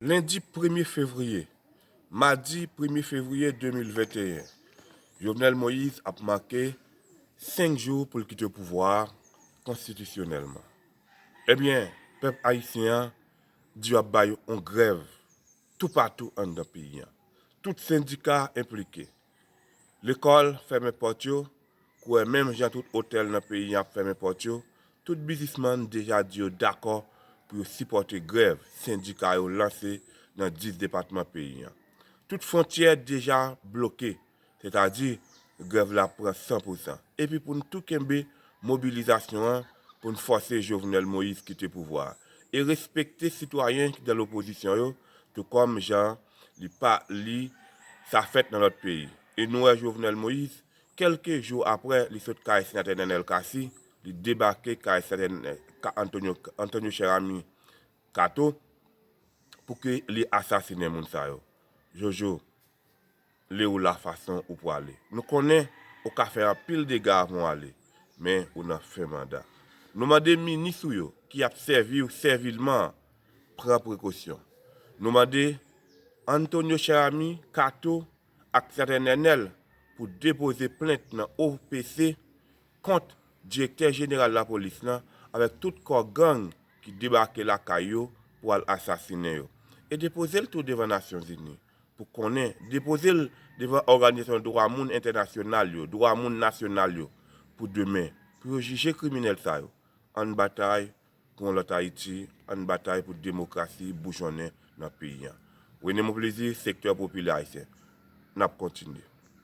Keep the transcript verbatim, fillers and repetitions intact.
Lendi premye fevriye, madi premye fevriye de mil venteyen, Jovenel Moïse ap make senk jou pou l kite pouvwa a konstitisyonèlman. Ebyen, pèp ayisyen an di y ap bay yon grèv toupatou anndan peyi a. Tout sendika enplike. Lekòl fèmen pòt yo, kwè menm jan tout otèl nan peyi a ap fèmen pòt yo, tout biznismann deja di yo dakò pou yo sipòte grèv sendika yo lanse nan dis depatman peyi a. Tout fwontyè deja bloke, sètadi grèv la pran san pou san. Epi pou n tou kenbe mobilizasyon an, pou n fòse Jovenel Moïse kite pouvwa a. E respekte sitwayen ki nan lopozisyon yo, tou kòm jan li pa li sa fèt nan lòt peyi. E nou wè Jovenel Moïse, kèlke jou apre li sot kay senatè Nenel Cassy, li debake kay senatè Nenel, Ka- Antonio, Antonio Cheramy Kato, pou ke li asasinen moun sa yo. Jojo, li ou la fason ou pwale. Nou konnen ou ka fè anpil dega avan w ale, men ou nan fen manda. Nou mande minis ou yo ki ap sèvi w sèvilman an, pran prekosyon. Nou mande Antonio Cheramy Kato ak senatè Nenel pou depoze plent nan O P C kont direktè jeneral lapolis lan avèk tout kò gang ki debake lakay yo pou al asasinen yo. E depoze l tou devan Nasyonzini pou konnen, depoze l devan òganizasyon dwa moun entènasyonal yo, dwa moun nasyonal yo, pou demen, pou yo jije kriminèl sa yo. Ann batay pou yon lòt Ayiti, ann batay pou demokrasi boujonnen nan peyi a. René Monplaisir, sektè popilè ayisyen. N ap kontinye.